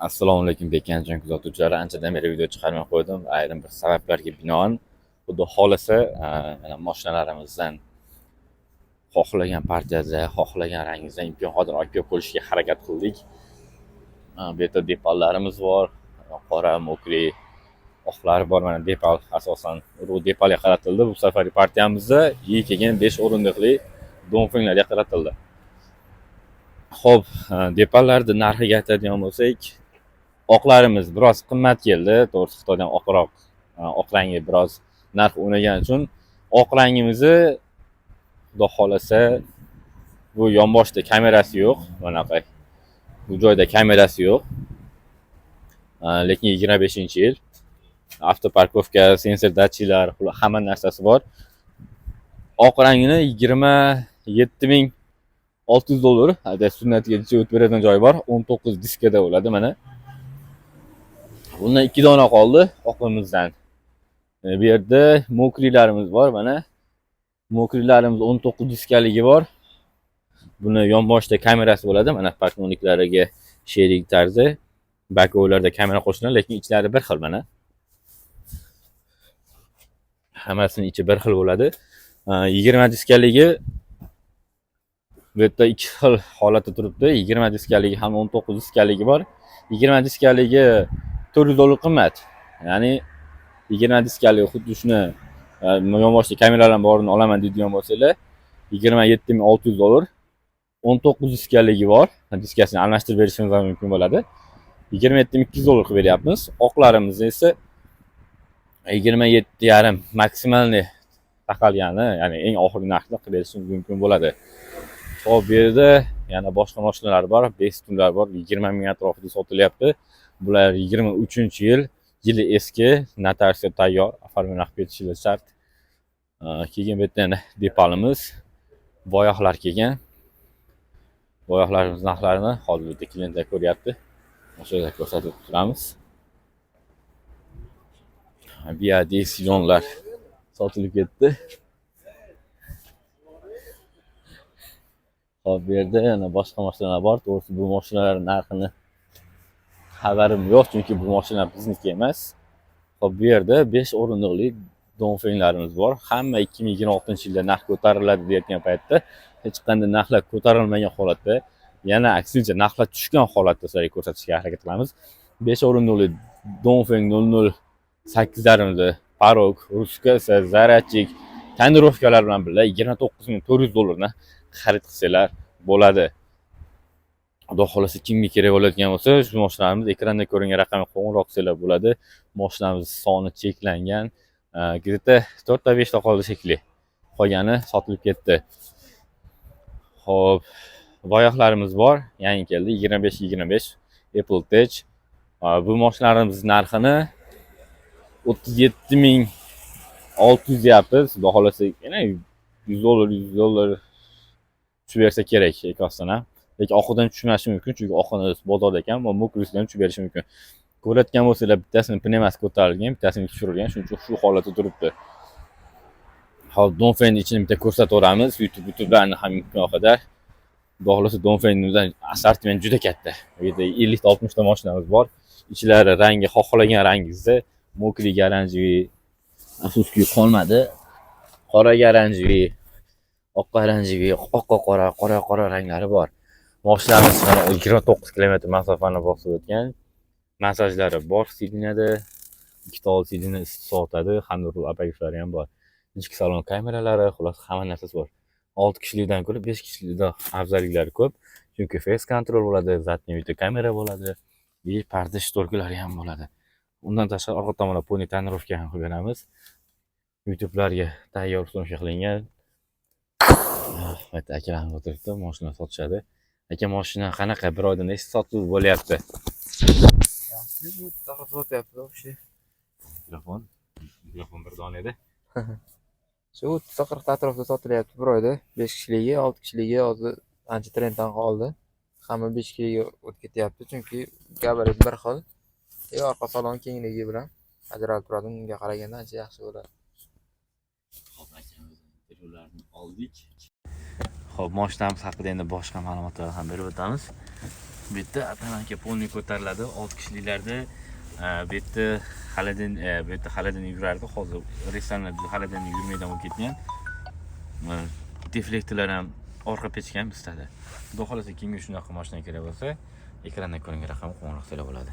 Assalomu alaykum, Bekanjon kuzatuvchilari. Anchadan beri video chiqarmay qo'ydim. Ayrim bir sabablarga binoan, Xudo xohlasa, mana mashinalarimizdan xohlagan partiyada, xohlagan rangimizdan imkon qadar olib kelib qo'yishga harakat qildik. Bu yerda Deepallarimiz bor, qora, мокрый, oqlari bor. Mana Deepal, asosan urg'u Deepalga qaratildi. Bu safargi partiyamizda и keyin 5 o'rindiqli Dongfenglarga qaratildi. Xo'p, Deepallarni narxiga aytadigan bo'lsak, oqlarimiz biroz qimmat keldi. To'g'risi, Xitoydan oqroq, oq rangi biroz narx o'ynagani uchun oq rangimizni, Xudo xohlasa, bu yonboshda kamerasi yo'q, bunaqa. Bu joyda kamerasi yo'q. Lekin 25-yil, автопарковка, sensor datchiklar, hamma narsasi bor. Oq rangini 27 600 dollar. Hali sunnatiga o'tib beradigan joyi bor. 19 diskada bo'ladi mana. Bundan ikki dona qoldi oqimizdan. Bu yerda мокрый larimiz bor mana. Мокрый larimiz 19 diskaligi bor. Buni yonboshida kamerasi bo'ladi. Mana парктроник lariga sherik tarzda. Боковой larda kamera qo'shilgan, lekin ichlari bir xil mana. Hammasini ichi bir xil bo'ladi. 20 diskaligi bu yerda ikki xil holatda turibdi. 20 diskaligi ham, 19 diskaligi bor. 20 diskaligi 400 dollar qimmat. Ya'ni 20 diskaligi xuddi shuni yonboshida kameralar borini olaman deydigan bo'lsanglar, 27 600 dollar. 19 diskaligi bor. Diskasini almashtirib berishimiz ham mumkin bo'ladi. 27 200 dollar qilib beryapmiz. Oqlarimizni esa 27,5 максимальный taqalgani, ya'ni eng oxirgi narxda qilib berishimiz mumkin bo'ladi. Xo'p, bu yerda yana boshqa mashinalar bor, Bestunlar bor, 20 ming atrofida sotilyapti. Bular 23-yil, yili eski, notariusga tayyor, оформление qilib ketishlari shart. Keyin bu yerda yana Deepalimiz, Voyahlar kelgan. Voyahlarimiz narxlarini hozir bu yerda klientlar ko'ryapti. O'sha yerda ko'rsatib turamiz. BYD Sealandlar sotilib ketdi. Xo'p, bu yerda yana boshqa mashinalar bor. To'g'risi, bu mashinalar narxini xabarim yo'q, chunki bu mashina bizniki emas. Xo'p, bu yerda 5 o'rindiqli Dongfenglarimiz bor. Hamma 2026-yilda narx ko'tariladi deyotgan paytda hech qanday narxlar ko'tarilmagan holatda, yana aksincha, narxlar tushgan holatda sizlarga ko'rsatishga harakat qilamiz. 5 o'rindiqli Dongfeng 008larimizni порог, ручка si, зарядчик, тонировка lar bilan birga 29 400 dollardan xarid qilsanglar bo'ladi. Xudo xohlasa, kimga kerak bo'ladigan bo'lsa, shu mashinalarimiz ekranda ko'ringan raqamga qo'ng'iroq qilsanglar bo'ladi. Mashinamiz soni cheklangan. Где-то to'rtta, beshta qoldi shekilli. Qolgani sotilib ketdi. Xo'p, Voyahlarimiz bor, yangi keldi, 25 25 Apple Tech. Bu mashinalarimiz narxini 37 600 deyapmiz. Xudo xohlasa, yana 100 dollar, 100 dollar tushib bersa kerak ekosidan ham. Lekin oqidan tushmashi mumkin, chunki oqini bozorda ekan, мокрый sidan ham tushib berishi mumkin. Ko'rayotgan bo'lsanglar, bittasini пневма si ko'tarilgan, bittasini tushirilgan, shuning uchun shu holatda turibdi. Hop, Dongfengni ichini bitta ko'rsataveramiz. YouTubelarni ham imkon qadar. Xudo xohlasa, Dongfengimizdan assortiment juda katta. Bu yerda 50 ta, 60 ta mashinamiz bor. Ichlari, rangi xohlagan rangingizda, мокрый, оранжевый, afsuski, qolmadi. Qora, оранжевый, oq, оранжевый, oqqa qora, qora qora ranglari bor. Mashinamiz mana 29 kilometr masofani bosib o'tgan. Massajlari bor сиденье da. Ikkita old сиденье isitib sovutadi, hamda rul обогрев lari ham bor. Ichki salon kameralari, xullas, hamma narsasi bor. 6 kishilikdan ko'ra 5 kishilikda afzalliklari ko'p. Chunki face control bo'ladi, задний video kamera bo'ladi, и parda шторка lari ham bo'ladi. Undan tashqari, orqa tomonda полный тонировка ham qilib beramiz. YouTube'larga tayyor установка qilingan. Bu yerda akalarimiz o'tiribdi, mashina sotishadi. Aka, mashina qanaqa, bir oyda nechta sotuv bo'lyapti? Yaxshi, bu sotyapti вообще. Mikrofon, mikrofon bir dona edi. Shu 30 ta, 40 ta atrofida sotilyapti bir oyda. 5 kishiligi, 6 kishiligi hozir ancha trenddan qoldi. Hamma 5 kishiga o'tib ketyapti, chunki gabarit bir xil. И orqa salon kengligi bilan ajralib turadi. Unga qaraganda ancha yaxshi bo'ladi. Xo'p, akamiz intervyularni oldik. Xo'p, mashinamiz haqida endi boshqa ma'lumotlarni ham berib o'tamiz. Bu yerda тоналка полный ko'tariladi. 6 kishiliklarda bu yerda холодильник, bu yerda холодильник yurardi. Hozir restoranlarda холодильник yurmaydigan bo'lib ketgan. Mana дефлектор lar ham, orqa pechka ham isitadi. Xudo xohlasa, kimga shunaqa mashina kerak bo'lsa, ekranda ko'ringan raqamga qo'ng'iroq qilsa bo'ladi.